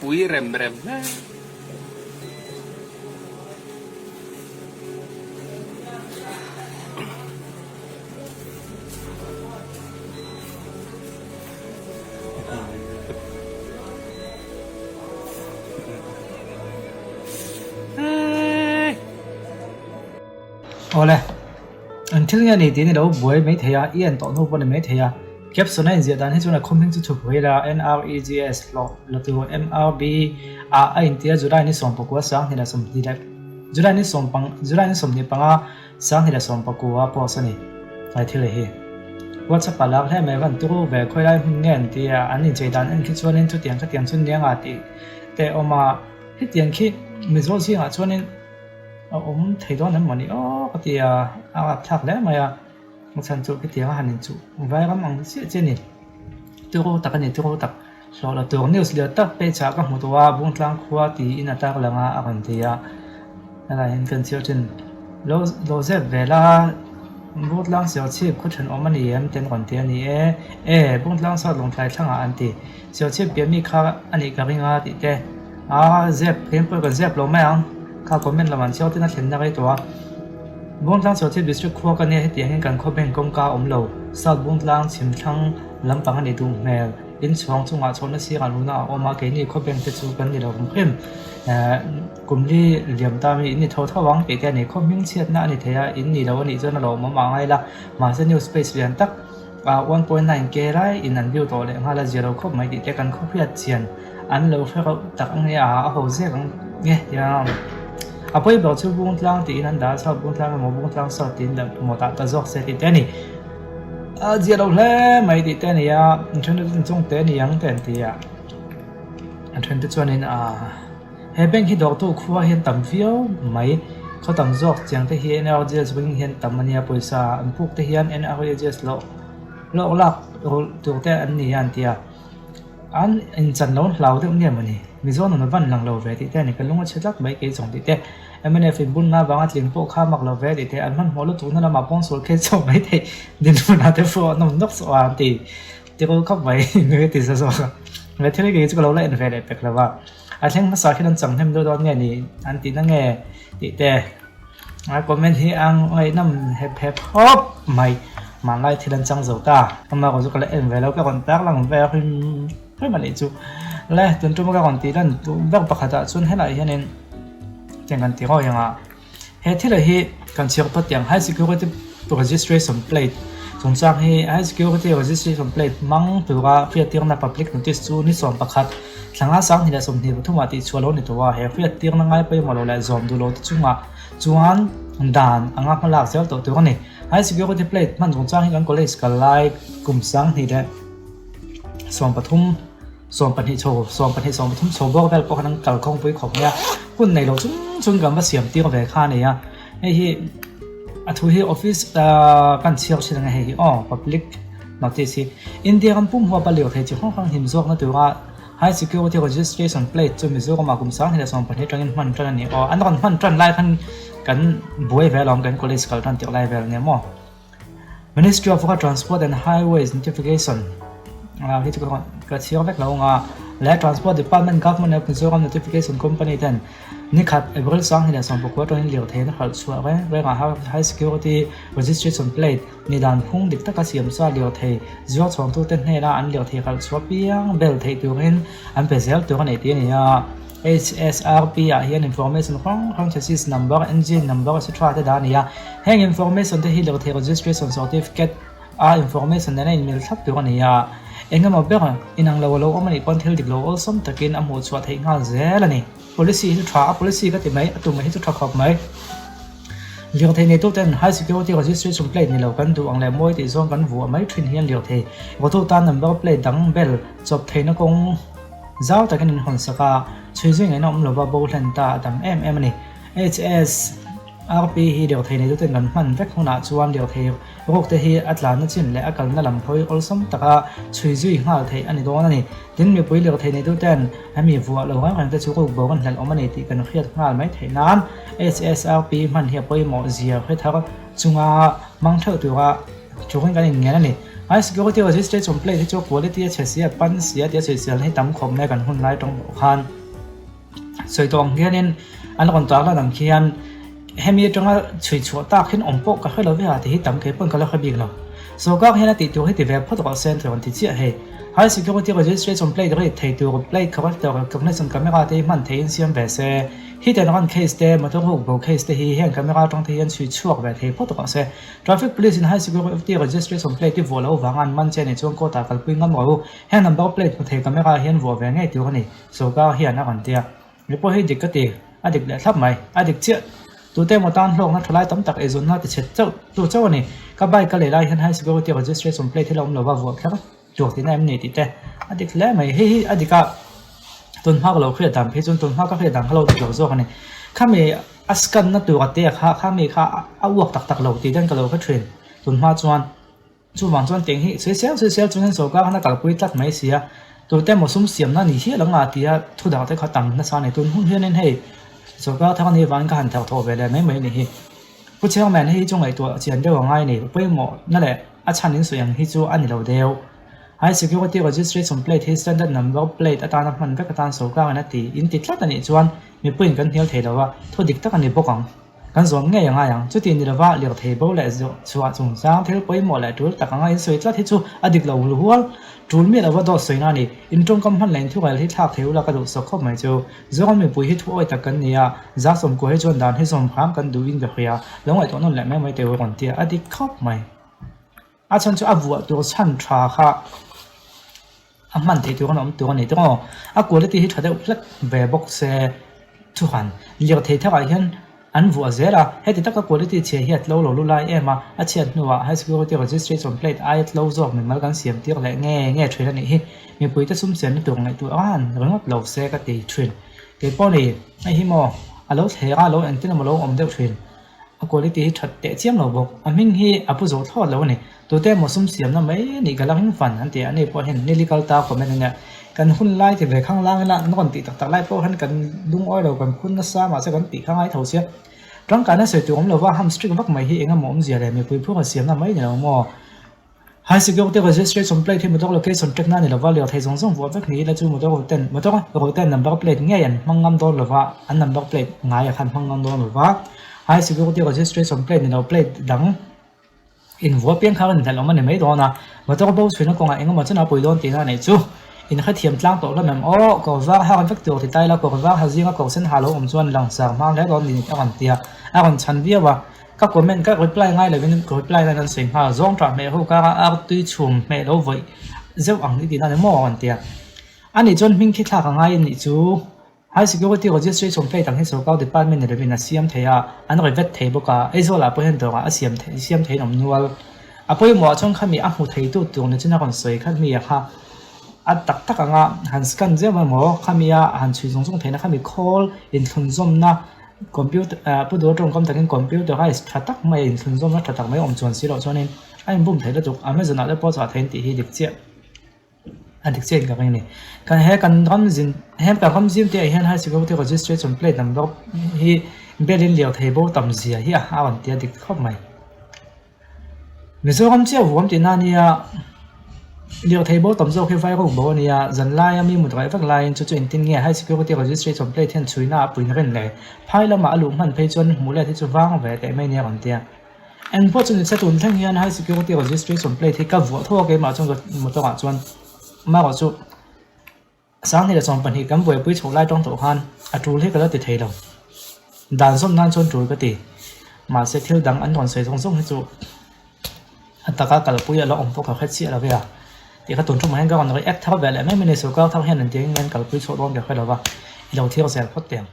Pui rem rem hle. Awle, an thil nge ni tiin i lo buai mai thei a, i en tawh hnu pawh ni mai thei a. Caption a inziah dan hi chuan a khawmhming chu chhuk vel a, NREGS hlawh la tur MRB ah a intia July ni 19 sanghnih leh July ni July ni 25 2019 post a ni. He thil hi WhatsApp ah lak hle mai van turu ve khawi lai hmun nge an ti a, an inchei dan en khi chuanin chutiang khatiang chu nia nga tih te a awm a, hetiang khi Mizo zingah chuanin a awm thei dawn em mawni aw ka ti a, a rapthlak hle mai a, a chhan chu khitiang a han inchuh vairam ang chiah chiah a ni. Turu tak a ni, turu tak hlawh la tur news lian tak page ah ka hmu tawh a, Bungtlang khua tiin a tar lang a a rawn ti a, helai hian kan chhiar thin lo lo zep vel a, Bungtlang Serchhip khaw thenawm a ni em te an rawn ti a ni e, e Bungtlang South Lawngtlai thlangah an ti, Serchhip piah mi kha a nih ka ring a tih te a zep hian pawh kan zep lo mai ang kha comment lamah an chhiar ten a thlenna rei tawh a. Bungtlang Serchhip District khua ka nia hetiang hian kan khaw bank kawngka a awm lo, South Bungtlang chhimthlang lampang a nih duh hmel. Inchhuang chungah chhawhna sirah luna a awm a, keini khaw bank te chu kan ni lo hrim hrim. Kum li liam ta mi in ni tho tho ang tih te a ni. Khaw hming chhiatna a ni thei a, in ni lo a nih chuan a lawmawm a ngai la. Mahse news page lian tak 1.9 k lai in an view tawh leh nghal a zia lo khawp mai tih te kan khaw hriat chian an lo hre rauh tak ang nge a, a ho zek ang nge tia a pawi ber chu Bungtlang tiin an dah a, South Bungtlang emaw Bungtlang South tiin dah maw tah ta zawk se tih te a ni. A zia lo hle mai tih te a ni a, an then te chuan chung te a ni ang te an ti a, an then te chuanin aaa he bank hi dawrtu khua hian tam viau mai khaw tam zawk chiang te hi NRGS ring hian tam a nia pawisa an puk te hian NRGS loh lawk lak rulh tur te an ni a an ti a. An inchan lo hlau deuh nge mawni? Mizo nun a van lang lo ve tih te a ni, ka lung a chhe tlat mai kei zawng tih te, mnf in bunna avanga tling pawh kha mak lo ve tih te, an hmanhmawh lutukna lamah pawngsual khe chauh mai theih dinhmunah te pawh an awm nawk chauh a an ti tirul khawp mai nui a ti za zawk a. He thil hi kei chu ka lo la en ve leh pek lo va, a thleng hmasa khian an chang hnem deuh dawn nge ni an tihna nge tih te. A comment hi a ngaihnawm hep hep khawp mai hmanlai thil an chang zo ta ama erawh chu ka la en ve lo ka rawn tar lang ve a hrim hrim a nih chu le tun tuma ka rawn tih lan duh ber pakhat ah chuan helai hianin tiang kan ti rawi ang a he thil hi kan chhiar phawt tiang high security registration plate chungchang hi high security registration plate hmang tura hriattirna public notice chu ni 11 Thlanga 2023 ah tihchhuah lo ni tawh a, he hriattirna ngai pawimawh lo leh zawm duh lo te chungah chuan dan anga hma lak zel tawh tur a ni. High security plate hman chungchang hi kan college kal lai kum 2013 12 chho 12 13 chho bawk vel pawh khan an kal khawngpui khawp mai a, hun nei lo chung chung kan va siam tir ve kha a ni a, hei hi a thu hi office kan chhiar thin ang e hei hi aw public notice hi India ram pum huapa lirthei chi hrang hrang him zawkna tura High Security Registration Plate chu Mizoramah kum 2014 atangin hman tan a ni aw. An rawn hman tan lai khan kan buai ve alawm kan college kal tan tirh lai vel nia maw. Ministry of Road Transport and Highways Notification ah hi chu ka ka chhiar vek lo anga le Transport Department Government of Mizoram Notification Company ten Nikhat April 2019 atangin lirthei na hralh chhuah reng reng ah High Security Registration Plate Ni dan phung dik taka siam chuan lirthei zuar chhawngtute hnena an lirthei khalh chhuah piang bel theih turin an pe zel tur a nei tih a ni a. HSRP ah hian information hrang hrang chassis number, engine number etc te dah a ni a. Heng information te hi lirthei registration certificate a information nena inmil thlap tur a ni a. Engemaw ber inang lo a lo awm a nih pawn thil dik lo awlsam takin a hmuh chhuah theih nghal zel a ni. Policy hi chu tha a, policy ka ti mai, a tum hi chu tha khawp mai. Lirthei neituten High Security Registration Plate ni lo kan duh ang leh mawi tih zawng kan vuah mai thin hian lirthei vawtu tan number plate dang bel chawp theihna kawng zau takin an hawn sak a, chhui zui ngaihna awm lova bo hlen ta a tam em em a ni. HSRP hi lirthei neituten kan hman vek hunah chuan lirthei ruk te hi a tlanna chin leh a kalna lam hawi awlsam taka chhui zui nghal theih a ni dawn a ni. Tin, mipui lirthei neituten hemi vuah lo reng reng te chu ruk bo kan hlelh awm a ni tih kan hriat nghal mai theih nan HSRP hman hi a pawimawh zia hre thar. chunga hmang theuh tura turin kan inngen a ni. High security registration plate hi chu quality a chhe si a, pan si a tia sawisel hi tam khawp mai kan hun lai tawng pawh khan. Sawi tawh ang hianin an rawn tar lan ang khian hemi atanga chhui chhuah tak hian awm pawh ka hre lo ve a tih hi tam kei pawn ka la hre bik lo. Sorkar hian a tih tur hi ti ve phawt rawh se an rawn ti chiah hei. High security registration plate rate thei tur plate character recognition camera te hi hman theihin siam ve se. Hit and run case te, motor ruk bo case te hi heng camera atang te hian chhui chhuak ve thei phawt rawh se. Traffic police in high security registration plate i vuah loh vanga an man che nih chuan court ah kalpui ngam rawh u. Heng number plate hmu thei camera hian vuah ve ngei tur a ni. Sorkar hian a rawn ti a, Mi pawh hi dik ka ti, a dik leh thlap mai, a dik chiah. Tute emaw tan hlawkna thalai tam tak eizawnna ti chhet chauh tu chauh a ni. Ka bike ka lei lai hian high security registration plate hi la awm lova vuah kher tur tihna em ni tih te a dik hle mai. Hei hi a dik a, tun hma ka lo hriat dan phei chuan tun hma ka hriat dan kha lo dik lo zawk a ni. Khami a scan na tur a te kha khami kha a uak tak tak lo tih ten ka lo hre thin tun hma chuan. Chuvang chuan teng hi sawisel sawisel chuan sorkar khan a kalpui tlat mai si a, tute emaw sum siamna ni hial ang a tia thu dang te kha tam nasa a ni. Tun hun hianin hei sorkar thar ani vangin ka han tharh thawh ve leh mai mai a ni hi. Pu Chairman hei hi chu ngaihtuah chian deuh a ngai ni, pawimawh na leh a chhan in sawi ang hi chu a ni lo deuh. High Security Registration Plate hi Standard Number Plate atana hman vek atan sorkar in a ti in ti tlat a nih chuan mipuiin kan hnial thei lo a, thu dik tak a ni bawk ang. Kan zawm ngei a ngai ang. Chuti ni lova lirthei bo leh chhuah chungchang thil pawimawh leh tul tak anga insawi tlat hi chu a dik lo hul hual. Tul miah lova dawt sawina a ni. In tawngkam hman leh inthukail hi thlak thei ula ka duh sawk khawp mai chu. Zoram mipui hi thu awi tak kan ni a, za sawmkua hi chuan dan hi zawm hram kan duhin ka hria. Lo ngaihtuah nawn leh mai mai teh u rawn tia a dik khawp mai. A chhan chu a vuah tur chhan tha kha a hman theih tur an awm tur a ni tawng aw. A quality hi tha deuh hlek ve bawk se chuan lirthei tharah hian an vuah zel a, heti taka quality chhia hi a tlo lo lu lai em a, a chhiat hnuah high security registration plate aia tlo zawk mimal kan siam tir leh nge nge thin a nih hi. Mipuite sum siamna tur ngaihtuah a han ringawt lo se ka ti thin. Keipawh ni hei hi maw a lo thler a, lo engtin emaw lo awm deuh thin. A quality hi that teh chiam lo bawk. A hming hi a pu zo thlawt lo a ni. Tute emaw sum siamna mai a nih ka la ring fan an ti a, ani pawh hian nili kal ta comment a nia. Kan hun lai ti ve khang lang ila an rawn tih tak tak lai pawh hian kan lungawi lo, kan phun nasa mahse kan tih kha ngai tho sia. Tangkaina sawi tur awm lova ham strict vak mai hi eng emaw awmzia leh mipui phur a siamna mai ni lo maw? High security registration plate hi motor location track na ni lova, lirthei zawng zawng vuah vek ni ila chu motor roten motor roten number plate ngei an hmang ngam dawn lova, an number plate ngai a khan hmang ngam dawn lova. High security registration plate ni lo plate dang in vuah piang kha a inhlalh awm a ni mai dawn a, motor bo chhuina kawngah eng emaw chuna pui dawn tihna a neih chu in hrethiam tlang tawh hlawm em aw, kawr var ha vek tur ti ta ila kawr var ha zinga kawr sen ha lo awm chuan langsar hmang hle dawn ni a rawn ti a, a rawn chhan viau a. Ka comment ka reply ngai lovin ka reply nan an sawi nghal zawng tah hmeh ho kara ar tui chhum hmeh lo vawih zeuh ang i tih na ni maw an ti a. Ani chuan hming khi thlak a ngai a nih chu High Security Registration Plate ang hi sorkar department ni lovin a siam thei a, an rivet thei bawk a, Aizawl ah pawh hian dawrah a siam thei siam theiin awm nual. A pawimawh ah chuan khami a hmu thei tu tur ni chuan a rawn sawi kha mi a kha a tak tak anga han scan zeuh emaw khami a han chhui zung zung theihna khami khawl inthlunzawmna Computer ah pu duh tawngkam takin computerized tha tak mai a inthlunzawmna tha tak mai awm chuan si loh chuanin a inbum theih lutuk Amazon ah te pawh chah theih an tih hi dik chiah a dik chiah in ka ring a ni. Kan he kan ram zin he kan ram zim te ah hian high security registration plate number hi bel in liau thei bo tam zia hi a rawn ti a dik khawp mai. Mizoram chiah vuam tihna a nia, lirthei bo tam zawk hi vai ruk bo a nia, zan laia mi mut raih vek laiin chu chu engtin nge high security registration plate hian chhuina a puin rin le? Phai lamah a luh hman phei chuan hmuh let hi chu vang ve teh mai nia rawn ti a. Eng pawh chu ni se tun thleng hian high security registration plate hi ka vuah tho a keimah chuan ka motor ah chuan amaherawh chu Sanghnih leh 12 kan buaipui chhoh lai tawng tawh khan a tul hi ka la ti thei lo. Dan zawm nan chuan tul ka ti. Mahse thil dang an rawn sawi zawng zawng hi chu a taka kalpui a la awm pawh ka hre chiah lo ve a. Tih kha tun thumah hian ka rawn react thar ve leh mai mai a ni. Sorkar thar hian engtiangin nge an kalpui chhuah dawn ka hre lo va, i lo thlir zel phawt teh ang.